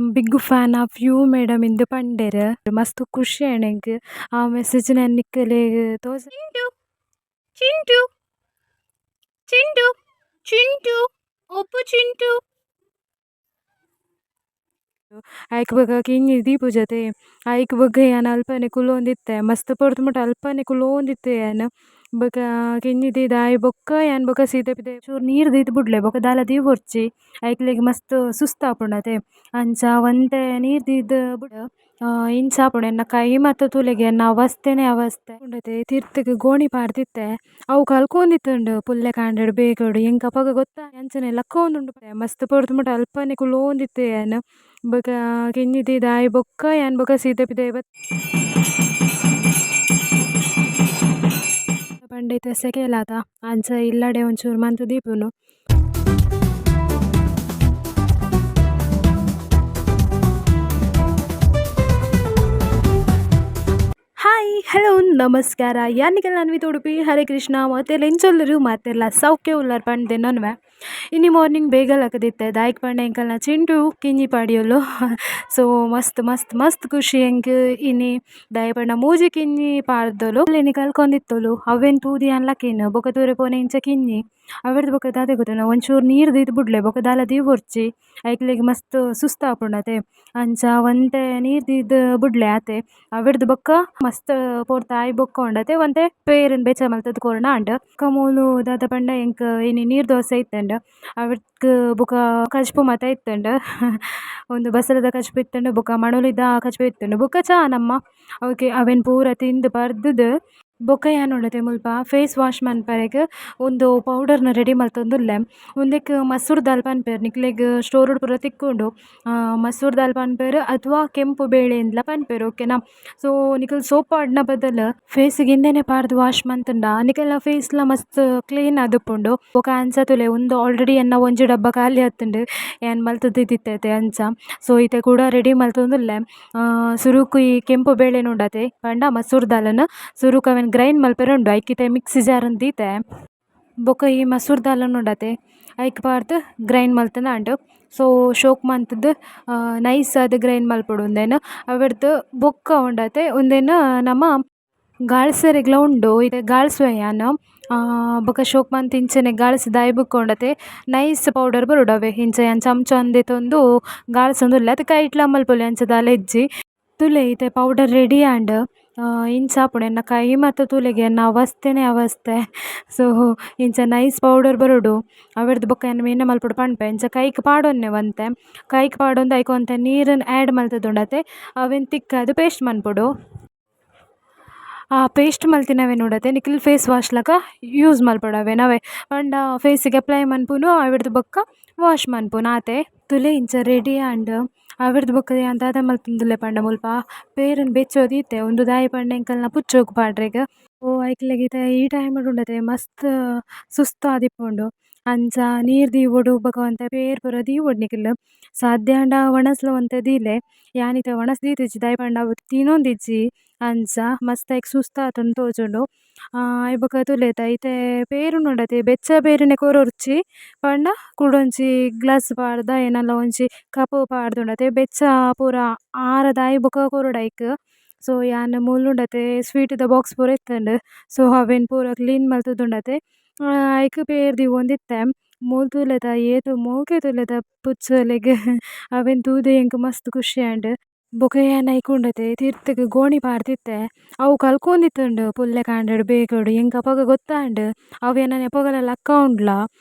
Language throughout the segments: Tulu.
I am big fan of you madam ಇಂದ್ ಪಂಡೆರ್. ಮಸ್ತ್ ಖುಷಿ ಆಂಡ್ ಎಂಕ್ ಆ ಮೆಸೇಜ್ ನು ನಿಕಲೆಗ್ ತೋಜ ಚಿಂಟು ಚಿಂಟು ಚಿಂಟು ಚಿಂಟು ಒಪ್ಪು ಚಿಂಟು. ಐಕ್ ಬೊಕ ಕಿನ್ನಿ ದೀಪುಜತೆ ಐಕ್ ಬೊಕ ಯಾನ್ ಅಲ್ಪನೆ ಕುಲೋಂದಿತ್ತೆ ಮಸ್ತ್ ಪೊರ್ತು ಮುಟ ಅಲ್ಪನೆ ಕುಲೋಂದಿತ್ತೆ ಯಾನ್. ಬೊಕ ಕಿನ್ನಿ ದೀದ್ ಆಯಿ ಬೊಕ್ಕ ಯಾನ್ ಬೊಕ ಸೀದಾ ಪಿದಯಿ ಚೂರು ನೀರ್ ದೀದ್ ಬುಡ್ಲೆ ಬೊಕ ದಾಲ ದೀವೊಡ್ಚಿ ಐಕ್ಲೆಗ್ ಮಸ್ತ್ ಸುಸ್ತು ಆಪುಂಡು ಅತೆ. ಅಂಚ ಒಂತೆ ನೀರ್ ದೀದ್ ಬುಡ್ ಇಂಚ ಆಪುಂಡು ಎನ್ನ ಕೈ ಮಾತ ತೂಲೆಗೆ ಎನ್ನ ಅವಸ್ಥೆನೆ ಅವಸ್ಥೆ ಉಂಡತೆ ತಿರ್ತುಗು ಗೋಣಿ ಪಾಡ್ದಿತ್ತೆ ಅವು ಕಲ್ಕೊಂದಿತ್ತುಂಡು ಪುಲ್ಯ ಕಾಂಡೆಡ್ ಬೇಗಡ್ ಎಂಕ್ ಅಪಗ ಗೊತ್ತ ಅಂಚನೆ ಲಕ್ಕೊಂದುಂಡು ಮಸ್ತ್ ಪೊರ್ತು ಮುಟ ಅಲ್ಪನೆ ಕುಲೋಂದಿತ್ತೆ ಯಾನ್. ಬೊಕ ಕಿನ್ನಿ ದೀದ್ ಆಯಿ ಬೊಕ್ಕ ಯಾನ್ ಬೊಕ ಸೀದಾ ಪಿದಯಿ ಬತ್ತೆ. ಪಂಡ ಇತ್ತೆ ಸೆಕೆ ಅತ ಅಂಚ ಇಲ್ಲಡೆ ಒಂಚೂರು ಮಂತ್ ದೀಪುನು. ಹಾಯ್ ಹಲೋ ನಮಸ್ಕಾರ ಯಾನ್ ಅನ್ವಿತ್ ಉಡುಪಿ. ಹರೇ ಕೃಷ್ಣ. ಮಾತೆರ್ಲ ಎಂಚ ಮಾತೆರ್ಲ ಸೌಖ್ಯ ಉಲ್ಲರ್ ಪಂಡ್ದೆ ನನ್ವೆ. ಇನಿ ಮಾರ್ನಿಂಗ್ ಬೇಗ ಲಕದಿತ್ತೆ ದಾಯೆಗ್ ಪಂಡ ಎಂಕಲ್ನ ಚಿಂಟು ಕಿನ್ನಿ ಪಾಡಿಯೊಲು. ಸೊ ಮಸ್ತ್ ಮಸ್ತ್ ಮಸ್ತ್ ಖುಷಿ ಎಂಕ್ ಇನಿ ದಾಯೆ ಪಂಡ ಮೂಜಿ ಕಿನ್ನಿ ಪಾಡ್ದೊಲು ಇನಿ ಕಲ್ಕೊಂದಿತ್ತೊಲು ಅವೆನ್ ತೂದು ಯಾನ್ ಲಕಿನ್ ಬೊಕ ತೂರೆ ಪೋನೆ ಇಂಚ ಕಿನ್ನಿ ಅವೆಡ್ದ್ ಬೊಕ ದಾದ ಗೊತ್ತುಂಡ ಒಂಚೂರು ನೀರ್ ದೀದ್ ಬುಡ್ಲೆ ಬೊಕ ದಾಲ ದೀವೊಡ್ಚಿ ಐಕ್ಲೆಗ್ ಮಸ್ತ್ ಸುಸ್ತು ಆಪುಂಡು ಅತೆ. ಅಂಚ ಒಂತೆ ನೀರ್ ದೀದ್ ಬುಡ್ಲೆ ಆತೆ. ಅವೆಡ್ದ್ ಬೊಕ ಮಸ್ತ್ ಪೊರ್ತು ಆಯಿ ಬೊಕ್ಕ ಉಂಡತೆ ಒಂತೆ ಪೇರ್ ನ್ ಬೆಚ್ಚ ಮಲ್ತುದು ಕೊರ್ಂಡ ಆಂಡ್. ಬೊಕ ಮೂಲು ದಾದ ಪಂಡ ಎಂಕ್ ಇನಿ ನೀರ್ ದೋಸೆ ಇತ್ತ್ಂಡ್ ಅವೆಕ್ ಬೊಕ ಕಜ್ಪು ಮಾತ ಇತ್ತ್ಂಡ್. ಉಂದು ಬಸಳೆದ ಕಜ್ಪು ಇತ್ತ್ಂಡ್ ಬೊಕ ಮಣೊಲಿದ ಕಜ್ಪು ಇತ್ತ್ಂಡ್ ಬೊಕ ಚಾ ನಮ್ಮ ಓಕೆ ಅವೆನ್ ಪೂರ ತಿಂದ್ ಪರ್ದ್ ಬೊಕ ಯಾನ್ ಉಂಡತೆ ಮುಲ್ಪ ಫೇಸ್ ವಾಶ್ ಮನ್ಪರೆಗ್ ಉಂದು ಪೌಡರ್ ನ್ ರೆಡಿ ಮಲ್ತೊಂದುಲ್ಲೆ. ಉಂದೆಕ್ ಮಸೂರ್ ದಾಲ್ ಪನ್ಪೆರ್ ನಿಕ್ಲೆಗ್ ಸ್ಟೋರ್ ಡ್ ಪೂರ ತಿಕ್ಕುಂಡು. ಮಸೂರ್ ದಾಲ್ ಪನ್ಪೆರ್ ಅಥ್ವಾ ಕೆಂಪು ಬೇಳೆ ಇಂದ್ಲ ಪನ್ಪೆರ್ ಓಕೆನಾ. ಸೊ ನಿಕುಲು ಸೋಪ್ ಪಾಡ್ನ ಬದಲ್ ಫೇಸ್ ಗ್ ಇಂದೆನೆ ಪಾಡ್ದ್ ವಾಶ್ ಮಂತುಂಡ ನಿಕಲ್ನ ಫೇಸ್ ಲ ಮಸ್ತ್ ಕ್ಲೀನ್ ಆದಿಪ್ಪುಂಡು. ಬೊಕ ಅಂಚ ತೂಲೆ ಉಂದು ಆಲ್ರೆಡಿ ಎನ್ನ ಒಂಜಿ ಡಬ್ಬ ಖಾಲಿ ಆತುಂಡು ಯಾನ್ ಮಲ್ತ್ ದೀದಿತ್ತೆ ಅತೆ ಅಂಚ. ಸೊ ಇತ್ತೆ ಕುಡ ರೆಡಿ ಮಲ್ತೊಂದುಲ್ಲೆ. ಸುರುಕು ಈ ಕೆಂಪು ಬೇಳೆನ್ ಉಂಡತೆ ಪಂಡ ಮಸೂರ್ ದಾಲ್ ನ್ ಸುರುಕು ಅವೆನ್ ಗ್ರೈಂಡ್ ಮಲ್ಪೆರೆ ಉಂಡು ಐಕ್ ಇತ್ತೆ ಮಿಕ್ಸಿ ಜಾರ್ ನ್ ದೀತೆ. ಬೊಕ ಈ ಮಸೂರ್ ದಾಲ್ ನ್ ಉಂಡತೆ ಐಕ್ ಪಾಡ್ದ್ ಗ್ರೈಂಡ್ ಮಲ್ತ್ಂಡ ಆಂಡ್. ಸೊ ಶೋಕ್ ಮಂತುದು ನೈಸ್ ಆದ್ ಗ್ರೈಂಡ್ ಮಲ್ಪೊಡು ಉಂದೆನ್. ಅವೆಡ್ದ್ ಬೊಕ್ಕ ಉಂಡತೆ ಉಂದೆನ್ ನಮ ಗಾಳ್ಸೆರೆಗ್ಲ ಉಂಡು ಇತ್ತೆ ಗಾಳ್ಸುವೆ ಯಾನ್. ಬೊಕ ಶೋಕ್ ಮಂತ್ ಇಂಚನೆ ಗಾಳ್ಸ್‌ದ್ ಆಯಿ ಬೊಕ್ಕ ಉಂಡತೆ ನೈಸ್ ಪೌಡರ್ ಬರೊಡು ಅವೆ ಇಂಚ ಯಾನ್ ಚಮ್ಚನ್ ದೆತೊಂದು ಗಾಳ್ಸೊಂದುಲ್ಲೆ ಅತ್ ಕೈಟ್ಲ ಮಲ್ಪೊಲಿ ಅಂಚ ದಾಲ ಇಜ್ಜಿ. ತೂಲೆ ಇತ್ತೆ ಪೌಡರ್ ರೆಡಿ ಆಂಡ್. ಇಂಚ ಆಪುಂಡು ಎನ್ನ ಕೈ ಮಾತ ತೂಲೆಗೆ ಎನ್ನ ಅವಸ್ಥೆನೆ ಅವಸ್ಥೆ. ಸೊ ಇಂಚ ನೈಸ್ ಪೌಡರ್ ಬರೊಡು ಅವೆಡ್ದ್ ಬೊಕ್ಕ ಯಾನ್ ಮಿನ ಮಲ್ಪೊಡು ಪನ್ಪೆ ಇಂಚ ಕೈಕ್ ಪಾಡೊನ್ನೆ ಒಂತೆ ಕೈಕ್ ಪಾಡೊಂದು ಐಕ್ ಒಂತೆ ನೀರುನ್ ಆ್ಯಡ್ ಮಲ್ತುದುಂಡತೆ ಅವೆನ್ ತಿಕ್ಕಾದ್ ಪೇಸ್ಟ್ ಮನ್ಪೊಡು. ಆ ಪೇಸ್ಟ್ ಮಲ್ತಿನವೆನ್ ಉಂಡತೆ ನಿಕುಲು ಫೇಸ್ ವಾಶ್ ಲಕ ಯೂಸ್ ಮಲ್ಪೊಡು ಅವೆನ್ ಅವೆ ಪಂಡ ಫೇಸ್ ಗ್ ಅಪ್ಲೈ ಮನ್ಪುನು ಅವೆಡ್ದ್ ಬೊಕ್ಕ ವಾಶ್ ಮನ್ಪುನು ಆತೆ. ತೂಲೆ ಇಂಚ ರೆಡಿ ಆಂಡ್. ಅವೆಡ್ದ್ ಬೊಕ್ಕ ಯಾನ್ ದಾದ ಮಲ್ತೊಂದುಲ್ಲೆ ಪಂಡ ಮುಲ್ಪ ಪೇರ್ ನ್ ಬೆಚ್ಚೊದಿತ್ತೆ ಉಂದು ದಾಯೆ ಪಂಡ ಎಂಕಲ್ನ ಪುಚ್ಚೆಗ್ ಪಾಡ್ರೆಗ್. ಓ ಐಕ್ಲೆಗ್ ಇತ್ತೆ ಈ ಟೈಮ್ ಡ್ ಉಂಡತೆ ಮಸ್ತ್ ಸುಸ್ತು ಆದಿಪ್ಪುಂಡು ಅಂಚ ನೀರ್ ದೀವೊಡು ಬೊಕ ಒಂತೆ ಪೇರ್ ಪೂರ ದೀವೊಡು ನಿಕುಲು. ಸಾಧ್ಯ ಆಂಡ ವಣಸ್ಲ ಒಂತೆ ದೀಲೆ ಯಾನ್ ಇತ್ತೆ ವಣಸ್ ದೀತಿಜಿ ದಾಯೆ ಪಂಡ ಅವು ತಿನೊಂದಿಜ್ಜಿ ಅಂಚ ಮಸ್ತ್ ಐಕ್ ಸುಸ್ತು ಆತುಂಡು ತೋಜುಂಡು. ಆಯಿ ಬೊಕ ತೂಲೆ ಇತ್ತೆ ಪೇರ್ ಉಂಡತೆ ಬೆಚ್ಚ ಪೇರುನೆ ಕೊರೊರ್ಚಿ ಪಂಡ ಕುಡೊಂಜಿ ಗ್ಲಾಸ್ ಪಾಡ್ದ ಏನಾಲ ಒಂಜಿ ಕಪ್ ಪಾಡ್ದುಂಡತೆ ಬೆಚ್ಚ ಪೂರ ಆರದ್ ಆಯಿ ಬೊಕ ಕೊರೊಡು ಐಕ್. ಸೊ ಯಾನ್ ಮೂಲುಂಡತೆ ಸ್ವೀಟ್ ದ ಬಾಕ್ಸ್ ಪೂರ ಇತ್ತುಂಡು. ಸೊ ಅವೆನ್ ಪೂರ ಕ್ಲೀನ್ ಮಲ್ತುದುಂಡತೆ ಐಕ್ ಪೇರ್ ದೀವೊಂದಿತ್ತೆ. ಮೂಲು ತೂಲೆತ ಏತ್ ಮೋಕೆ ತೂಲೆತ ಪುಚ್ಚೆಲೆಗ್ ಅವೆನ್ ತೂದು ಎಂಕ್ ಮಸ್ತ್ ಖುಷಿ ಆಂಡ್. ಬೊಕ ಯಾನ್ ಐಕ್ ಉಂಡತೆ ತಿರ್ತುಗು ಗೋಣಿ ಪಾಡ್ದಿತ್ತೆ ಅವು ಕಲ್ಕೊಂದಿತ್ತುಂಡು ಪುಲ್ಯ ಕಾಂಡೆಡ್ ಬೇಗಡ್ ಎಂಕ್ ಅಪಗ ಗೊತ್ತಾಂಡ್ ಅವು ಎನನ್ ಏಪೊಗಲ ಲಕ್ಕಾವುಂಡ್ಲ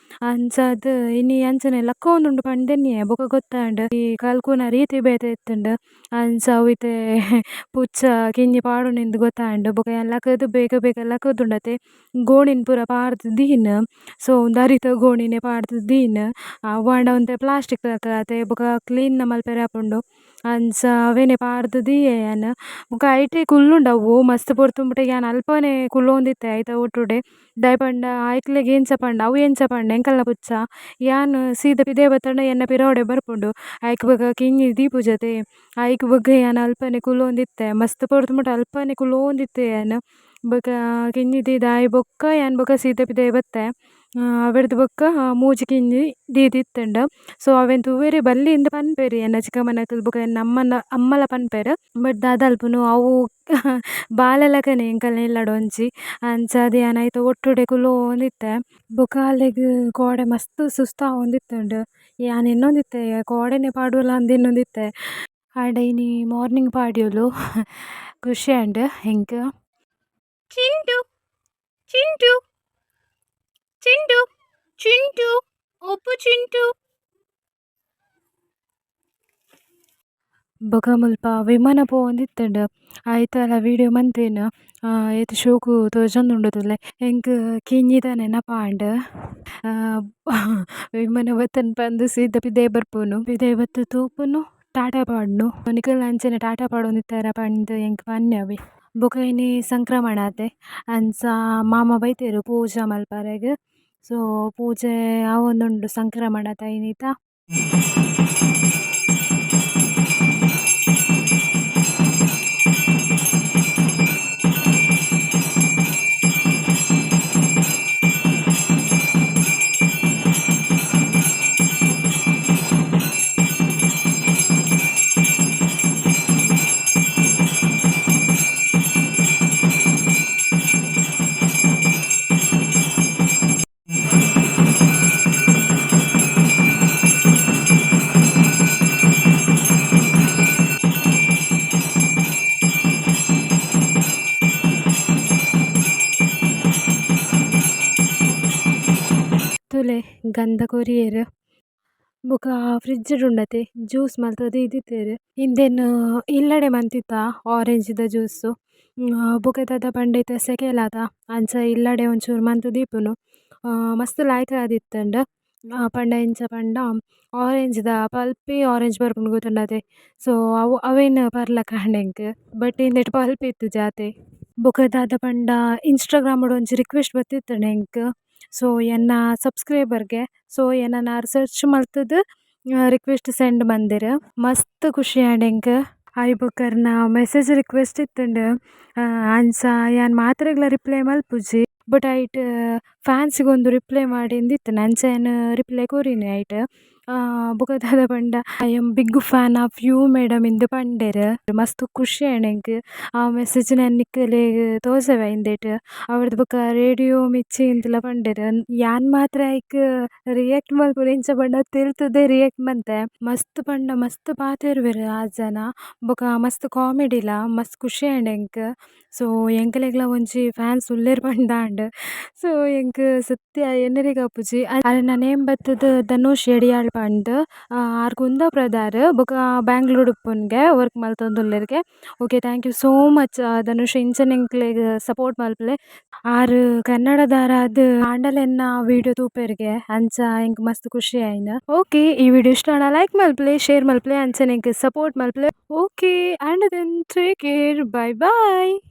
ಅಂಚಾದ್ ಇನಿ ಅಂಚನೆ ಲಕ್ಕೊಂದುಂಡು ಪಂದ್ ಎನ್ನಿಯೆ ಬೊಕ ಗೊತ್ತಾಂಡ್ ಈ ಕಲ್ಕುನ ರೀತಿ ಬೇತೆ ಇತ್ತುಂಡು ಅಂಚ ಅವು ಇತ್ತೆ ಪುಚ್ಚ ಕಿನ್ನಿ ಪಾಡುನಿಂದ್ ಗೊತ್ತಾಂಡ್. ಬೊಕ ಯಾನ್ ಲಕುದು ಬೇಗ ಬೇಗ ಲಕುದುಂಡತೆ ಗೋಣಿನ್ ಪೂರ ಪಾಡ್ದ್ ದೀನ್. ಸೊ ಉಂದು ಅರಿತ ಗೋಣಿನೆ ಪಾಡ್ದ್ ದೀನ್ ಅವಾಂಡ ಒಂತೆ ಪ್ಲಾಸ್ಟಿಕ್ ಅತೆ ಬೊಕ ಕ್ಲೀನ್ ಲ ಮಲ್ಪೆರೆ ಆಪುಂಡು ಅಂಚ ಅವೆನೆ ಪಾಡ್ದ್ ದೀಯೆ ಯಾನ್. ಬೊಕ ಐಟೆ ಕುಲ್ಲುಂಡು ಅವು ಮಸ್ತ್ ಪೊರ್ತು ಮುಟ ಯಾನ್ ಅಲ್ಪನೆ ಕುಲ್ಲೊಂದಿತ್ತೆ ಐತ ಒಟ್ಟುಡೆ ದಾಯೆ ಪಂಡ ಐಕ್ಲೆಗ್ ಎಂಚ ಪಂಡ ಅವು ಎಂಚ ಪಂಡ ಎಂಕಲ್ನ ಪುಚ್ಚ ಯಾನ್ ಸೀದ ಪಿದಯಿ ಬತ್ತುಂಡ ಎನ್ನ ಪಿರವುಡೆ ಬರ್ಪುಂಡು ಐಕ್ ಬೊಕ ಕಿನ್ನಿ ದೀಪುಜತೆ ಐಕ್ ಬೊಕ ಯಾನ್ ಅಲ್ಪನೆ ಕುಲ್ಲೊಂದಿತ್ತೆ ಮಸ್ತ್ ಪೊರ್ತು ಮುಟ ಅಲ್ಪನೆ ಕುಲ್ಲೊಂದಿತ್ತೆ ಯಾನ್. ಬೊಕ ಕಿನ್ನಿ ದೀದ್ ಆಯಿ ಬೊಕ್ಕ ಯಾನ್ ಬೊಕ ಸೀದ ಪಿದಯಿ ಬತ್ತೆ. ಅವೆಡ್ದ್ ಬೊಕ್ಕ ಮೂಜಿ ಕಿನ್ನಿ ದೀದಿತ್ತುಂಡು. ಸೊ ಅವೆನ್ ತೂವೆರೆ ಬಲ್ಲಿ ಇಂದ್ ಪನ್ಪೆರ್ ಎನ್ನ ಚಿಕ್ಕಮ್ಮನಕುಲು ಬೊಕ ಎನ್ನ ಅಮ್ಮನ ಅಮ್ಮಲ ಪನ್ಪೆರ್ ಬಟ್ ದಾದಲ್ಪುನು ಅವು ಬಾಲೆಲಕನೆ ಎಂಕಲ್ನ ಇಲ್ಲಡ್ ಒಂಜಿ ಅಂಚಾದ್ ಯಾನ್ ಐತ ಒಟ್ಟುಡೆ ಕುಲ್ಲೊಂದಿತ್ತೆ. ಬೊಕ ಅಲೆಗ್ ಕೋಡೆ ಮಸ್ತ್ ಸುಸ್ತು ಆವೊಂದಿತ್ತುಂಡು ಯಾನ್ ಎನ್ನೊಂದಿತ್ತೆ ಕೋಡೆನೆ ಪಾಡುವಲ ಅಂದ್ ಎನ್ನೊಂದಿತ್ತೆ ಆಂಡ ಇನಿ ಮಾರ್ನಿಂಗ್ ಪಾಡ್ಯೊಲು ಖುಷಿ ಆಂಡ್ ಎಂಕ್. ಚಿಂಟು ಚಿಂಟು ಚಿಂಟು ಚಿಂಟು ಒಪ್ಪು ಚಿಂಟು. ಬೊಕ ಮುಲ್ಪ ವಿಮಾನ ಪೋವೊಂದಿತ್ತುಂಡು ಐತಲ ವೀಡಿಯೋ ಮಂತಿನ ಏತ್ ಶೋಕು ತೋಜೊಂದುಂಡು ತೂಲೆ ಎಂಕ್ ಕಿನ್ನಿದ ನೆನಪಾಂಡ್ ವಿಮಾನ ಬತ್ತುಂಡು ಪಂದ್ ಸೀದಾ ಪಿದಯ್ ಬರ್ಪುನು ಪಿದಯ್ ಬತ್ತ್ ತೂಪುನು ಟಾಟಾ ಪಾಡುನು ನಿಕಲ್ನ ಅಂಚನೆ ಟಾಟಾ ಪಾಡೊಂದಿತ್ತೆರ ಪಂದ್ ಎಂಕ್ ಪನ್ನೆ ಅವೆ. ಬೊಕ ಇನಿ ಸಂಕ್ರಮಣ ಅತೆ ಅಂಚ ಮಾಮ ಬೈದೆರ್ ಪೂಜೆ ಮಲ್ಪರೆಗ್ ಸೊ ಪೂಜೆ ಆವೊಂದುಂಡು ಸಂಕ್ರಮಣದ ಇನಿತ. ತೂಲೆ ಗಂಧ ಕೊರಿಯೆರ್ ಬೊಕ ಫ್ರಿಡ್ಜ್ ಡ್ ಉಂಡತೆ ಜ್ಯೂಸ್ ಮಲ್ತ್ ದೀದಿತ್ತೆರ್ ಇಂದೆನ್ ಇಲ್ಲಡೆ ಮಂತಿತ್ತ ಆರೆಂಜ್ ದ ಜ್ಯೂಸ್ ಬೊಕ ದಾದ ಪಂಡ ಇತ್ತೆ ಸೆಕೆ ಅತ ಅಂಚ ಇಲ್ಲಡೆ ಒಂಚೂರು ಮಂತ್ ದೀಪುನು ಮಸ್ತ್ ಲಾಯ್ಕ್ ಆದಿತ್ತುಂಡು ಪಂಡ ಎಂಚ ಪಂಡ ಆರೆಂಜ್ ದ ಪಲ್ಪಿ ಆರೆಂಜ್ ಬರ್ಪುಂಡು ಗೊತ್ತುಂಡತೆ ಸೊ ಅವು ಅವೆನ್ ಪರ್ಲಕ ಆಂಡ್ ಎಂಕ್ ಬಟ್ ಇಂದೆಟ್ ಪಲ್ಪ್ ಇತ್ತಿಜಿ ಆತೆ. ಬೊಕ ದಾದ ಪಂಡ ಇನ್ಸ್ಟಾಗ್ರಾಮ್ ಡ್ ಒಂಜಿ ರಿಕ್ವೆಸ್ಟ್ ಬತ್ತಿತ್ತುಂಡು ಎಂಕ್ ಸೊ ಎನ್ನ ಸಬ್ಸ್ಕ್ರೈಬರ್ ಗೆ ಸೊ ಎನನ್ ಆರ್ ಸರ್ಚ್ ಮಲ್ತುದು ರಿಕ್ವೆಸ್ಟ್ ಸೆಂಡ್ ಮಂದೆರ್ ಮಸ್ತ್ ಖುಷಿ ಆಂಡ್ ಎಂಕ್. ಆಯ್ ಬೊಕರ್ನ ಮೆಸೇಜ್ ರಿಕ್ವೆಸ್ಟ್ ಇತ್ತುಂಡು ಅಂಚ ಯಾನ್ ಮಾತೆರೆಗ್ಲ ರಿಪ್ಲೈ ಮಲ್ಪುಜಿ ಬಟ್ ಐಟ್ ಫ್ಯಾನ್ಸ್ ಗ್ ಒಂದು ರಿಪ್ಲೈ ಮಡಿಂದಿತ್ತುಂಡು ಅಂಚ ಯಾನ್ ರಿಪ್ಲೈ ಕೊರಿನಿ ಐಟ್. ಬೊಕ ದಾದ ಪಂಡ I am big fan of you madam ಇಂದ್ ಪಂಡೆರ್ ಮಸ್ತ್ ಖುಷಿ ಆಂಡ್ ಎಂಕ್ ಆ ಮೆಸೇಜ್ ನ್ ಯಾನ್ ನಿಕಲೆಗ್ ತೋಜವೆ ಇಂದೆಟ್ ಅವೆಡ್ದ್ ಬೊಕ ರೇಡಿಯೋ ಮಿರ್ಚಿ ಇಂದ್ಲ ಪಂಡೆರ್ ಯಾನ್ ಮಾತ್ರ ಐಕ್ ರಿಯಾಕ್ಟ್ ಮಲ್ಪುನು ಎಂಚ ಪಂಡ ತೆಲ್ತುದೆ ರಿಯಾಕ್ಟ್ ಮಂತೆ ಮಸ್ತ್ ಪಂಡ ಮಸ್ತ್ ಪಾತೆರುವೆರ್ ಆ ಜನ ಬೊಕ ಮಸ್ತ್ ಕಾಮಿಡಿಲ ಮಸ್ತ್ ಖುಷಿ ಆಂಡ್ ಎಂಕ್. ಸೊ ಎಂಕಲೆಗ್ಲ ಒಂಜಿ ಫ್ಯಾನ್ಸ್ ಉಲ್ಲೆರ್ ಪಂದ್ ಆಂಡ್ ಸೊ ಎಂಕ್ ಸತ್ಯ ಎನ್ನರೆಗ್ ಆಪುಜಿ ಅರೆನ ನೇಮ್ ಬತ್ತುದು ಧನುಷ್ ಯಡಿಯಾಳ್ ಪಂದ್ ಆರ್ ಕುಂದಾಪುರದಾರ್ ಬೊಕ ಬ್ಯಾಂಗ್ಳೂರ್ ಉಪ್ಪುನ್ಗೆ ವರ್ಕ್ ಮಲ್ತೊಂದುಲ್ಲೆರ್ಗೆ. Okay thank you so much Dhanush ಇಂಚನೆ ಎಂಕ್ಲೆಗ್ ಸಪೋರ್ಟ್ ಮಲ್ಪುಲೆ. ಆರ್ ಕನ್ನಡದಾರಾದ್ ಆಂಡಲ ಎನ್ನ ವೀಡಿಯೋ ತೂಪೆರ್ಗೆ ಅಂಚ ಎಂಕ್ ಮಸ್ತ್ ಖುಷಿ ಆಯಿನ. ಓಕೆ ಈ ವೀಡಿಯೋ ಇಷ್ಟ ಆಂಡ ಲೈಕ್ ಮಲ್ಪುಲೆ ಶೇರ್ ಮಲ್ಪುಲೆ ಅಂಚನೆ ಎಂಕ್ ಸಪೋರ್ಟ್ ಮಲ್ಪುಲೆ. Okay and then take care bye bye.